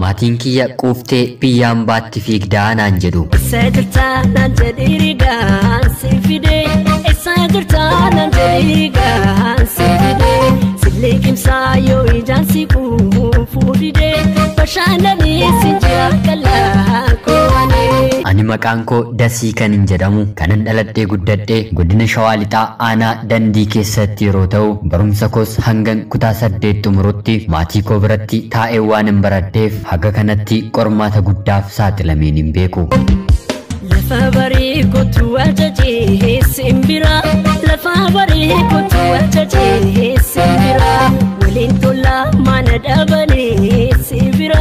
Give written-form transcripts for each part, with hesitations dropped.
Maatiin kiyya quuftee biyyaan baatti fiigdaa naan jedhu. Eessa jirtaa naan jedhi rigaan si fide. Eessa jirtaa naan jedhi rigaan si fide. Sillee kimsaa yoo ijaan si kuufuu dide. Bashannanii si jira qalaa kowane. Ani maqaan koo Dasii kan hin jedhamu kanan dhaladhee guddadhee godina Shawaa Lixaa aanaa Dandii keessatti yeroo ta'u barumsa koos hangan kutaa 8 xumurutti maatii koo biratti taa'ee waan hin baradheef haga kanatti qormaata guddaaf saaxilameen hin beeku. Lafa barii kootu ajajee simbira. Lafa barii kootu ajajee simbira. Waliin tola mana dhaabanii simbira.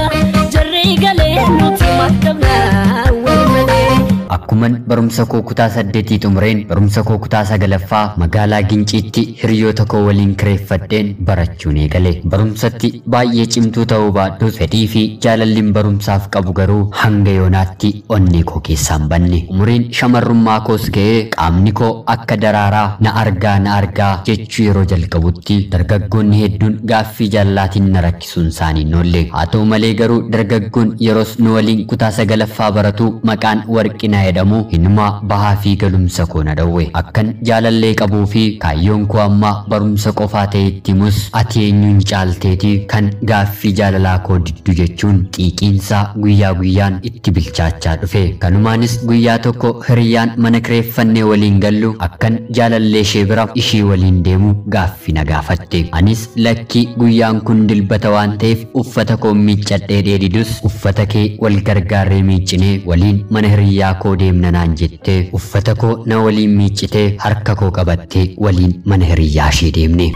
Jarri galee nuti makamnaa wal malee. Akkuman barumsa koo kutaa 8 xumureen barumsa koo kutaa 9ffaa magaalaa Ginciitti hiriyoota koo waliin kireeffadheen barachuun eegale. Barumsatti baay'ee cimtuu ta'uu baadhus fedhii fi jaalalliin barumsaaf qabu garuu hanga yoonaatti onnee koo keessaan banne. Umuriin shamarrummaa koos ga'ee qaamni koo akka daraaraa na argaa na argaa jechuu yeroo jalqabutti dargaggoonni hedduun gaaffii jaalalaatiin na rakkisuun isaanii hin oolle. Haa ta'u malee garuu dargaggoon yeroos nu waliin kutaa 9ffaa baratu maqaan Warqinaa jedhamu hinumaa bahaa fi galumsa koo na dhowwe. Akkan jaalallee qabuu fi kaayyoon koo ammaa barumsa qofaa ta'e itti himus ati eenyuun caalteetii kan gaaffii jaalalaa koo diddu jechuun xiiqiinsaa guyyaa guyyaan itti bilchaachaa dhufe. Kanumaanis guyyaa tokko hiriyyaan mana kireeffannee waliin gallu akkan jaalallee ishee bira ishii waliin deemu gaaffii na gaafatte. Anis lakkii guyyaan kun dilbata waan ta'eef uffata koo miiccadhee dheedidus uffata kee wal gargaarree miiccinee waliin mana hiriyyaa koo deemna naan jettee uffata koo na waliin miiccitee harka koo qabattee waliin mana hiriyyaa ishee deemne.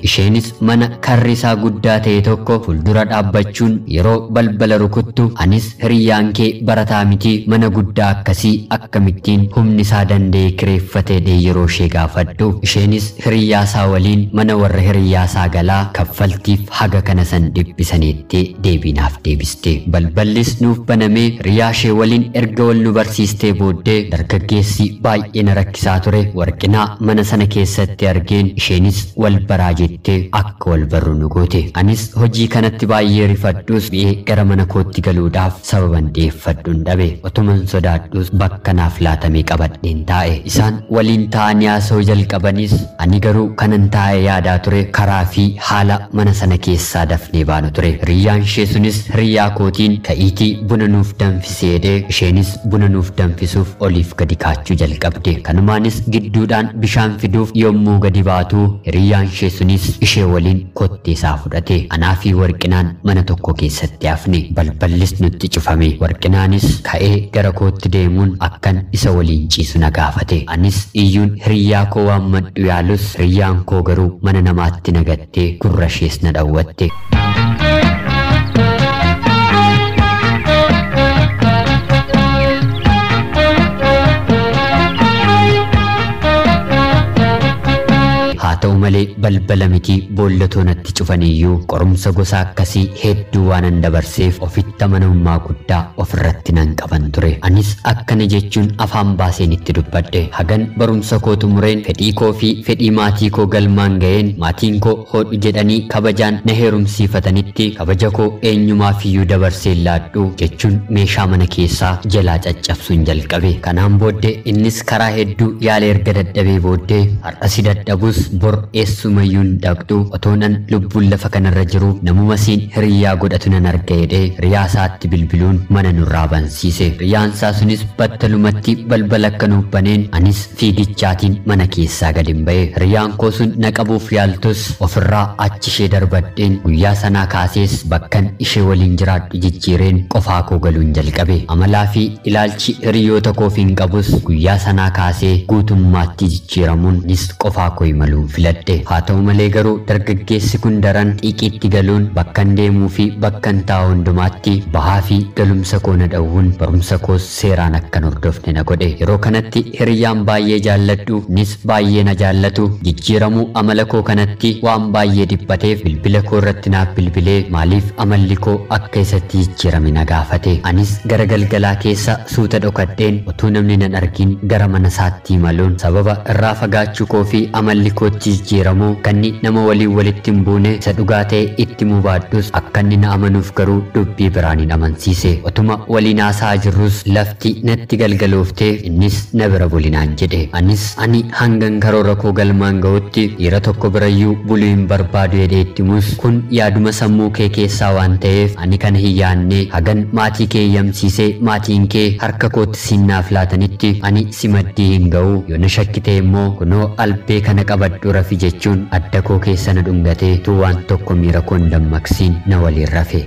Isheenis mana karri isaa guddaa ta'e tokko fuuldura dhaabbachuun yeroo balbala rukuttu anis hiriyyaan kee barataa miti mana guddaa akkasii akkamittiin humni isaa danda'ee kireeffatee yeroo ishee gaafadhu. Isheenis hiriyyaa isaa waliin mana warra hiriyyaa isaa galaa kaffaltiif haga kana san dhiphisaniitti deebiinaaf deebiste. Balballis nuuf banamee hiriyyaa ishee waliin erga wal nu barsiistee booddee dargaggeessi baay'ee na rakkisaa ture Warqinaa mana sana keessatti argeen isheenis wal baraa jettee akka wal barru nu goote. Anis hojii kanatti baay'ee rifadhus mi'ee gara mana kootti galuudhaaf sababan dhiyeeffadhuun dhabe. Otuman sodaadhus bakka naaf laatamee qabadheen taa'e. Isaan waliin taa'anii haasa'uu jalqabanis ani garuu kanan taa'e yaadaa ture karaa fi haala mana sana keessaa dafnee baanu ture. Hiriyyaan ishee sunis hiriyyaa kootiin ka'iitii buna nuuf danfisee jedhee isheenis buna nuuf danfisuuf oliif gadi kaachuu jalqabde. Kanumaanis gidduudhaan bishaan fiduuf yommuu gadi baatu hiriyyaan ishee sunis ishee waliin kottee isaa fudhate. Anaa fi Warqinaan mana tokko keessatti hafne. Balballis nutti cufame. Warqinaanis ka'ee gara kootti deemuun akkan isa waliin ciisu na gaafate. Anis iyyuun hiriyyaa koo waammadhu yaalus hiriyyaan koo garuu mana namaatti nagattee gurra ishees na dhawwatte. Haa ta'u malee balbala miti boollatoo natti cufaniyyuu qorumsa gosa akkasii hedduu waanan dabarseef ofitti amanamummaa guddaa ofirratti nan qaban ture. Anis akkana jechuun afaan baaseen itti dubbadhe. Hagan barumsa koo xumureen fedhii koo fi fedhii maatii koo galmaan ga'een maatiin koo hodhu jedhanii kabajaan na heerumsiifatanitti kabaja koo eenyumaaf iyyuu dabarsee laadhu jechuun meeshaa mana keessaa jalaa caccabsuun jalqabe. Kanaan booddee innis karaa hedduu yaala erga dadhabee booddee har'a si dadhabus bor eessumayyuun dhaqxu otoo nan lubbuun lafa kanarra jiru namuma siin hiriyyaa godhatu nan arga jedhee hiriyaa isaatti bilbiluun mana nurraa bansiise. Hiriyyaan isaa sunis battalumatti balbala akka nuuf baneen anis fiigichaatiin mana keessaa gadi hin ba'e. Hiriyyaan koo sun na qabuuf yaaltus ofirraa achi ishee darbadheen guyyaa sanaa kaasees bakkan ishee waliin jiraadhu jijjiireen qofaa koo galuun jalqabe. Amalaa fi ilaalchi hiriyoota koof hin qabus guyyaa sanaa kaasee guutummaatti jijjiiramuun nis qofaa koo imaluun filadhe. filadhe. Haa ta'u malee garuu dargaggeessi kun daran xiiqiitti galuun bakkan deemuu fi bakkan taa'u hundumaatti bahaa fi galumsa koo na dhowwuun barumsa koos seeraan akkan hordofne na godhe. Yeroo kanatti hiriyyaan baay'ee jaalladhu nis baay'ee na jaallatu jijjiiramuu amala koo kanatti waan baay'ee dhiphateef bilbila koo irratti naaf bilbilee maaliif amalli koo akka isatti jijjiirame na gaafate. Anis gara galgalaa keessa suuta dhokadheen utuu namni nan argin gara mana isaatti imaluun sababa irraa fagaachuu koo fi amalli kootti jijjiiramuu kanni nama waliin walitti hin buune isa dhugaa ta'e itti mubaadhus akka inni na amanuuf garuu dubbii biraan hin amansiise. Otuma waliin haasa'aa jirrus lafti natti galgalooftee innis na bira bulinaan jedhe. Anis ani hangan karoora koo galmaan ga'utti dhiira tokko birayyuu buluu hin barbaadu jedhee itti himus kun yaaduma sammuu kee keessaa waan ta'eef ani kana hin yaanne hagan maatii kee eeyyamsiisee maatiin kee harka kootti sinnaaf laatanitti ani si maddii hin ga'u, yoo na shakkite immoo kunoo albee kana qabadhu rafi jechuun adda koo keessa na dhungatee tuu waan tokko miira koo hin dammaqsiin na waliin rafe.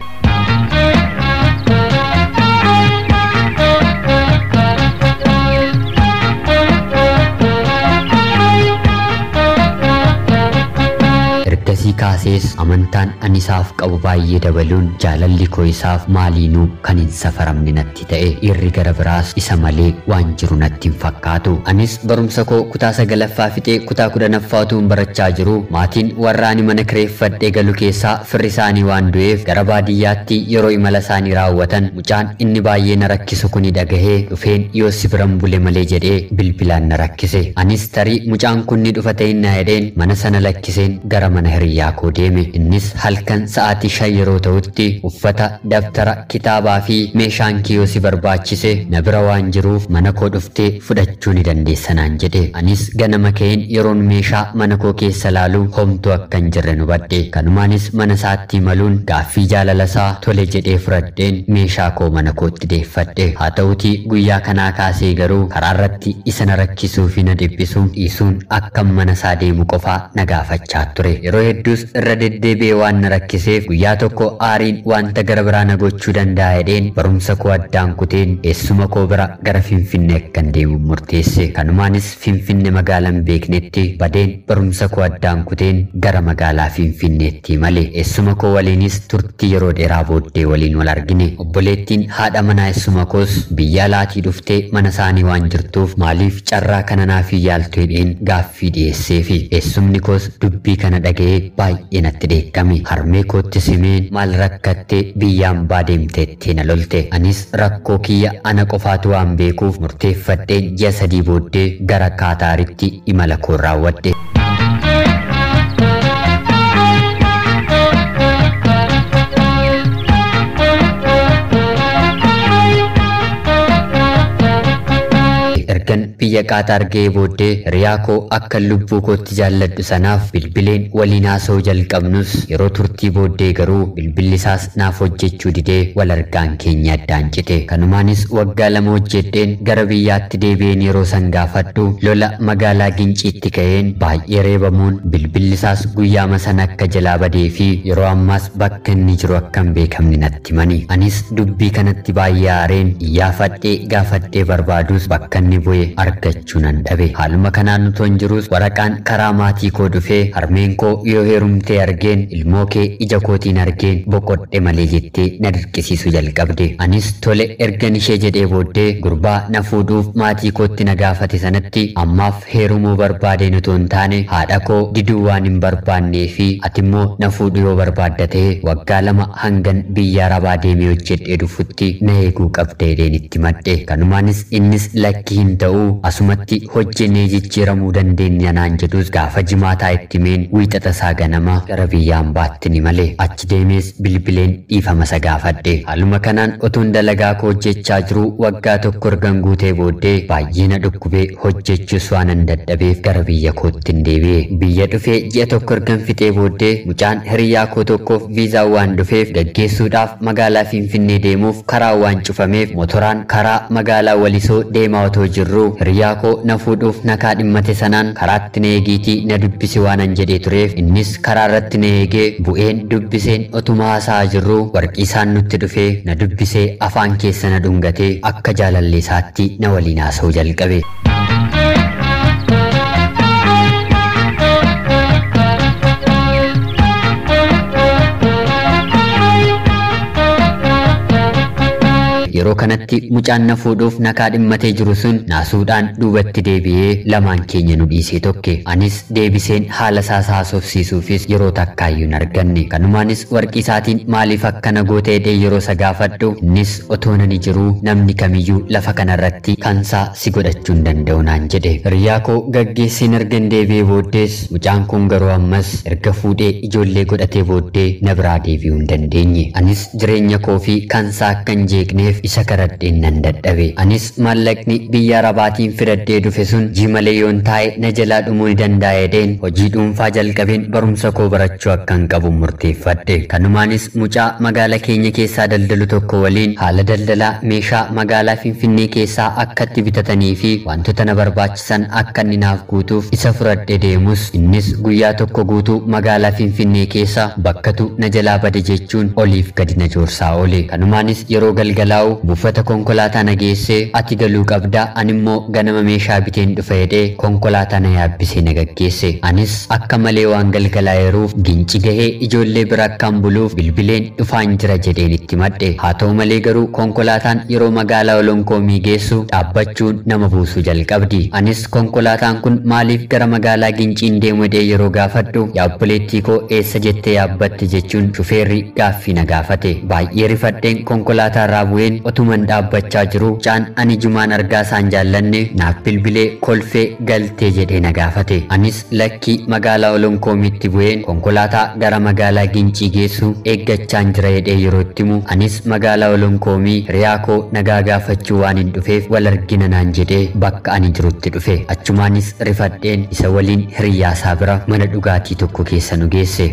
Ergasii kaasees amantaan ani isaaf qabu baay'ee dabaluun jaalalli koo isaaf maaliinuu kan hin safaramne natti ta'e. Dhiirri gara biraas isa malee waan jiru natti hin fakkaatu. Anis barumsa koo kutaa 9ffaa fixee kutaa 10ffaa utuun barachaa jiru maatiin warra ani mana kireeffadhee galu keessaa firri isaanii waan du'eef gara baadiyyaatti yeroo imala isaanii raawwatan mucaan inni baay'ee na rakkisu kuni dhagahee dhufeen yoo si biran bule malee jedhee bilbilaan na rakkise. Anis tarii mucaan kun ni dhufa ta'in na jedheen mana sana lakkiseen gara mana hiriyaa koo deeme. Innis halkan sa'aatii 5 yeroo ta'utti uffata, dabtara, kitaabaa fi meeshaan kiyoo si barbaachise na bira waan jiruuf mana koo dhuftee fudhachuu ni dandeessa naan jedhe. Anis ganama ka'een yeroon meeshaa mana koo keessa laalu homtuu akka hin jirre hubadhe. Kanumaanis mana isaatti imaluun gaaffii jaalala isaa tole jedhee fudhadheen meeshaa koo mana kootti deeffadhe. Haa ta'utii guyyaa kanaa kaasee garuu karaa irratti isa na rakkisuu fi na dhiphisuun dhiisuun akkam mana isaa deemu qofaa na gaafachaa ture. Yeroo hedduus irra deddeebi'ee waan na rakkiseef guyyaa tokko aariin wanta gara biraa na gochuu danda'a jedheen barumsa koo addaan kuteen eessuma koo bira gara Finfinnee akkan deemu murteesse. Kanumaanis Finfinne magaalaa hin beeknetti badeen barumsa koo addaan kuteen gara magaalaa Finfinneetti imale. Eessuma koo waliinis turtii yeroo dheeraa booddee waliin wal argine. Obboleettiin haadha manaa eessuma koos biyya alaatii dhuftee mana isaanii waan jirtuuf maaliif carraa kana naaf hin yaaltu jedheen gaaffii dhiyeesseefi. Eessumni koos dubbii kana dhaga'ee baay'ee natti dheekkame. Harmee kootti simeen maal rakkattee biyyaan baa deemteetti na lolte. Anis rakkoo kiyya ana qofaatu waan beekuuf murteeffadheen ji'a 3 booddee gara Kaataaritti imala koo raawwadhe. Ergan biyya Qaataar ga'ee booddee hiriyaa koo akka lubbuu kootti jaalladhu sanaaf bilbileen waliin haasa'uu jalqabnus yeroo turtii booddee garuu bilbilli isaas naaf hojjechuu didee wal argaan keenya addaan cite. Kanumaanis waggaa 2 hojjedheen gara biyyaatti deebi'een yeroo san gaafadhu lola magaalaa Ginciitti ka'een baay'ee reebamuun bilbilli isaas guyyaama sana akka jalaa badee fi yeroo ammaas bakka inni jiru akka hin beekamne natti himani. Anis dubbii kanatti baay'ee aareen iyyaafadhee gaafadhee barbaadus bakka inni bu'e argachuu nan dhabe. Haaluma kanaan utuu hin jirus waraqaan karaa maatii koo dhufee harmeen koo yoo heerumtee argeen ilmoo kee ija kootiin argeen boqodhe malee jettee na dirqisiisuu jalqabde. Anis tole ergan ishee jedhee booddee gurbaa na fuudhuuf maatii kootti na gaafate sanatti ammaaf heerumuu barbaadeen utuu hin taane haadha koo diduu waan hin barbaannee fi ati immoo na fuudhuu yoo barbaadda ta'e waggaa 2 hangan biyya Arabaa deemee hojjedhee dhufutti na eeguu qabda jedheen itti madde. Kanumaanis innis lakkii hin ta'u asumatti hojjennee jijjiiramuu dandeenya naan jedhus gaafa jimaataa itti himeen wiixata isaa ganama gara biyya hambaatti ni male. Achi deemees bilbileen dhiifama isa gaafadhe. Haaluma kanaan otuun dalagaa koo hojjechaa jiru waggaa 1 ergan guutee booddee baay'ee na dhukkubee hojjechuus waan hin dadhabeef gara biyya kootti hin deebi'e. Biyya dhufee ji'a 1 ergan fixee booddee mucaan hiriyaa koo tokkoof viizaa waan dhufeef gaggeessuudhaaf magaalaa Finfinnee deemuuf karaa waan cufameef motoraan karaa magaalaa Walisoo deemaa otoo jirru hiriyaa koo na fuudhuuf na kaadhimmate sanaan karaatti na eegiitii na dubbisi waan an jedhee tureef innis karaa irratti na eegee bu'een dubbiseen otuma haasa'aa jirru warqii isaan nutti dhufee na dubbisee afaan keessa na dhungatee akka jaalallee isaatti na waliin haasa'uu jalqabe. Yeroo kanatti mucaan na fuudhuuf na kaadhimmatee jiru sun naasuudhaan duubatti deebi'ee lamaan keenya nu dhiisee tokke. Anis deebiseen haala isaa haasofsiisuufis yeroo takkaayyuu hin arganne. Kanumaanis warqii isaatiin maaliif akkana gootee jedhee yeroo isa gaafadhu innis otoo nani jiruu namni kamiyyuu lafa kanarratti kansaa si godhachuu hin danda'u naan jedhe. Hiriyaa koo gaggeesseen ergan deebi'ee booddees mucaan kun garuu ammas erga fuudhee ijoollee godhatee booddee na biraa deebi'uu hin dandeenye. Anis jireenya koo fi kansaa akka hin jeeqneef isa kadhadheen nan dadhabe. Anis maallaqni biyya Arabaatiin fidadhee dhufe sun jimalee yoon taa'e na jalaa dhumuu ni danda'a jedheen hojii dhuunfaa jalqabeen barumsa koo barachuu akka hin qabu murteeffadhe. Kanumaanis mucaa magaala keenya keessaa daldalu tokko waliin haala daldalaa meeshaa magaalaa Finfinnee keessaa akka itti bitatanii fi wantoota na barbaachisan akka inni naaf guutuuf isa fudhadhe deemus innis guyyaa tokko guutuu magaalaa Finfinnee keessa bakkatu na jalaa bade jechuun oliif gadi na joorsaa oole. Kanumaanis yeroo galgalaa'u buufata konkolaataa na geessee ati galuu qabdaa ani immoo ganama meeshaa biteen dhufa jedhee konkolaataa na yaabbisee na gaggeesse. Anis akka malee waan galgalaa'eeruuf ginci gahee ijoollee bira akkaan buluuf bilbileen dhufaan jira jedheen itti madde. Haa ta'u malee garuu konkolaataan yeroo magaalaa Olonkoomii geessu dhaabbachuun nama buusuu jalqabdi. Anis konkolaataan kun maaliif gara magaalaa Ginciin deemu jedhee yeroo gaafadhu yaa obboleettii koo eessa jettee yaabbatte jechuun shufeerri gaaffii na gaafate. Baay'ee rifadheen konkolaataa irraa bu'een otuman dhaabbachaa jiru mucaan ani jumaan argaa isaan jaallanne naaf bilbilee kolfee galtee jedhee na gaafate. Anis lakkii magaalaa Olonkoomiitti bu'een konkolaataa gara magaalaa Gincii geessu eeggachaan jira jedhee yeroo itti himu anis magaalaa Olonkoomii hiriyaa koo nagaa gaafachuu waan hin dhufeef wal argina naan jedhee bakka ani jirutti dhufe. Achumaanis rifadheen isa waliin hiriyaa isaa bira mana dhugaatii tokko keessa nu geesse.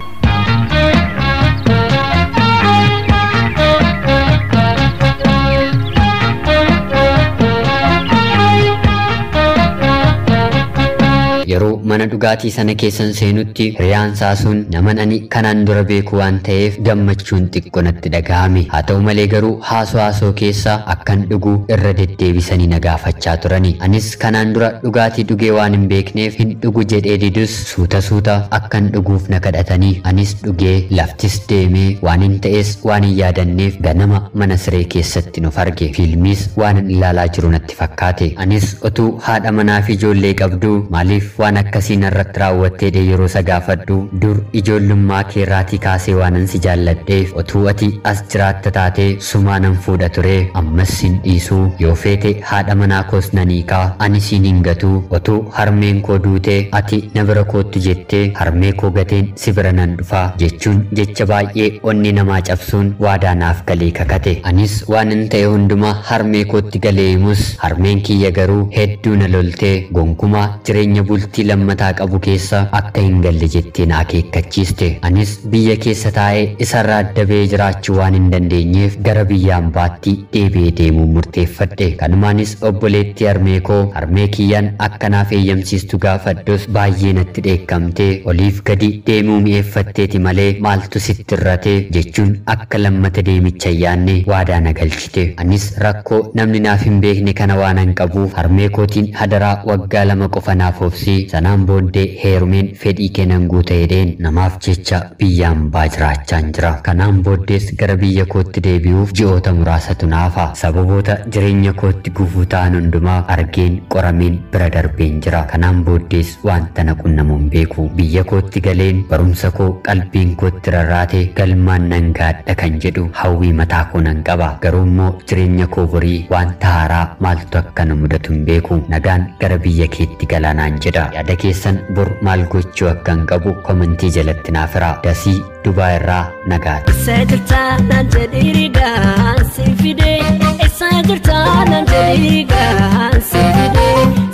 Yeroo mana dhugaatii sana keessan seenutti hiriyaan isaa sun naman ani kanaan dura beeku waan ta'eef gammachuun xiqqoo natti dhaga'ame. Haa ta'u malee garuu haasoo haasoo keessa akkan dhugu irra deddeebisanii na gaafachaa turani. Anis kanaan dura dhugaatii dhugee waan hin beekneef hin dhugu jedhee didus suuta suuta akkan dhuguuf na kadhatanii anis dhugee laftis deemee waan hin ta'es waan hin yaadanneef ganama mana siree keessatti nuuf arge. Fiilmiis waan hin ilaalaa jiru natti fakkaate. Anis otuu haadha manaa fi ijoollee qabduu maaliif waan akkasii narratti raawwattee yeroo isa gaafadhu dur ijoollummaa keerraatii kaasee waanan si jaalladheef otuu ati as jiraatta taatee sumaa nan fuudha ture ammas sin dhiisuu yoo feete haadha manaa koos nan hiikaa ani siin hin gatuu otuu harmeen koo duutee ati na bira koottu jettee harmee koo gateen si bira nan dhufaa jechuun jecha baay'ee onni namaa cabsuun waadaa naaf galee kakate. Anis waan hin ta'e hundumaa harmee kootti galee himus harmeen kiyya garuu hedduu na loltee gonkumaa jireenya bultii lammataa qabu keessa akka hin galle jettee na akeekkachiiste. Anis biyya keessa taa'ee isarraa adda ba'ee jiraachuu waan hin dandeenyeef gara biyya ambaatti deebi'ee deemuu murteeffadhe. Kanumaanis obboleettii harmee koo harmee kiyyaan akka naaf eeyyamsiistu gaafadhus baay'ee natti dheekkamtee oliif gadi deemuu mi'eeffatteeti malee maaltu sitti irratee jechuun akka lammata deemicha hin yaanne waadaa na galchite. Anis rakkoo namni naaf hin beekne kana waan hin qabuuf harmee kootiin hadaraa waggaa 2 qofa naaf obsii sanaan booddee heerumeen fedhii kennan guuta jedheen namaaf jecha biyya ambaa jiraachaan jira. Kanaan booddees gara biyya kootti deebi'uuf ji'oota muraasatu naafa. Sababoota jireenya kootti gufuu ta'an hundumaa argeen qorameen bira darbeen jira. Kanaan booddees wanta na qunnamu hin beeku. Biyya kootti galeen barumsa koo qalbiin kootti rarraate galmaan nan gaadha kan jedhu hawwii mataa koo nan qaba. Garuu immoo jireenya koo borii wanta haaraa maaltu akka na mudatu hin beeku. Nagaan gara biyya keetti galaa naan jedha. Yaada keessan bor maal gochuu akka hin qabu komentii jalatti naaf hiraa. Dasii Dubaa irraa nagaati. Eessa jirtaa naan jedhii rigaan si fide. Eessa jirtaa naan jedhii rigaan si fide.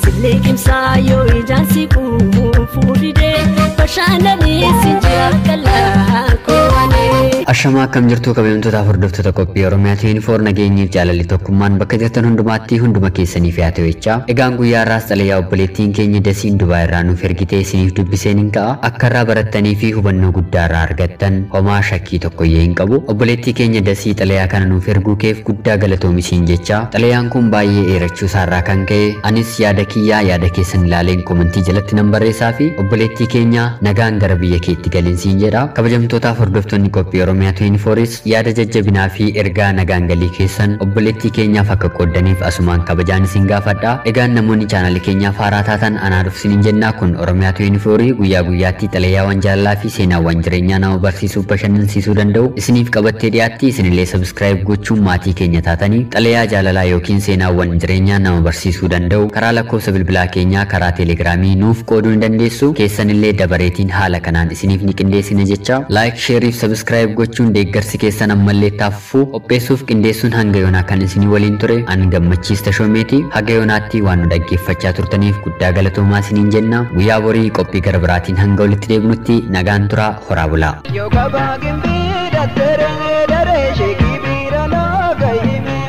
Sillee kimsaa yoo ijaan si quufu dide. Bashannanii si jira kalaa kowane. Ashamaa akkam jirtu kabajamtootaaf hordoftoota qophii Oromiyaa 24 nageenyiif jaalalli tokkummaan bakka jirtan hundumaatti hunduma keessaniif haa ta'u jechaa. Egaan guyyaa har'aas xalayaa obboleettiin keenya Dasiin Dubaa irraa nuuf ergitee isiniif dubbiseen hin ka'a. Akka irraa barattanii fi hubannoo guddaa irraa argattan homaa shakkii tokko iyyuu hin qabu. Obboleettii keenya Dasii xalayaa kana nuuf erguu keef guddaa galatoomi jechaa. Xalayaan kun baay'ee dheerachuu isaarraa kan ka'e anis yaada kiyyaa yaada keessan ilaaleen komentii jalatti nan barreessaa fi obboleettii keenya nagaan gara biyya keetti galinsiin jedha. Kabajamtootaaf hordoftoonni qophii Oromiyaa Oromiyaa 24s yaada jajjabinaa fi ergaa nagaan galii keessan obboleettii keenyaaf akka qooddaniif asumaan kabajaan isin gaafadha. Egaan namoonni chaanalii keenyaaf haaraa taatan anaa dhufsiniin jennaa. Kun Oromiyaa 24 guyyaa guyyaatti xalayaawwan jaalalaa fi seenaawwan jireenyaa nama barsiisuuf bashannansiisuu danda'u isiniif qabattee dhiyaatti. Isinillee subscribe gochuun maatii keenya taatanii xalayaa jaalalaa yookiin seenaawwan jireenyaa nama barsiisuu danda'u karaa lakkoofsa bilbilaa keenyaa karaa teelegiraamii nuuf qooduu ni dandeessu. Keessanillee dabareetiin haala kanaan isiniif ni qindeessina jecha like, share fi subscribe gochuun deeggarsi keessan ammallee taafuu qopheessuuf qindeessuun hanga yoonaa kan isinii waliin ture an Gammachiis Tashoomeeti. Haga yoonaatti waan nu dhaggeeffachaa turtaniif guddaa galatoomaa isiniin jenna. Guyyaa borii qophii gara biraatiin hanga walitti deebinutti nagaan turaa, horaa bulaa. Yoo kabaa gimbii dattaree daree sheekii biira looga hime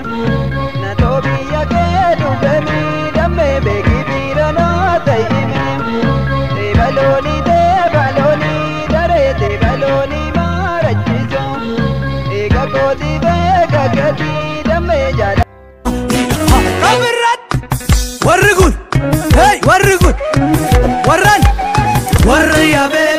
na toobiyya kee dhufemi dammee beekii biira noota hime teebalooni teebalooni daree teebalooni maarachiso eega kooti beeka gatii dammee jaala. Warri kun, hey, warri kun, warran warra yaabee.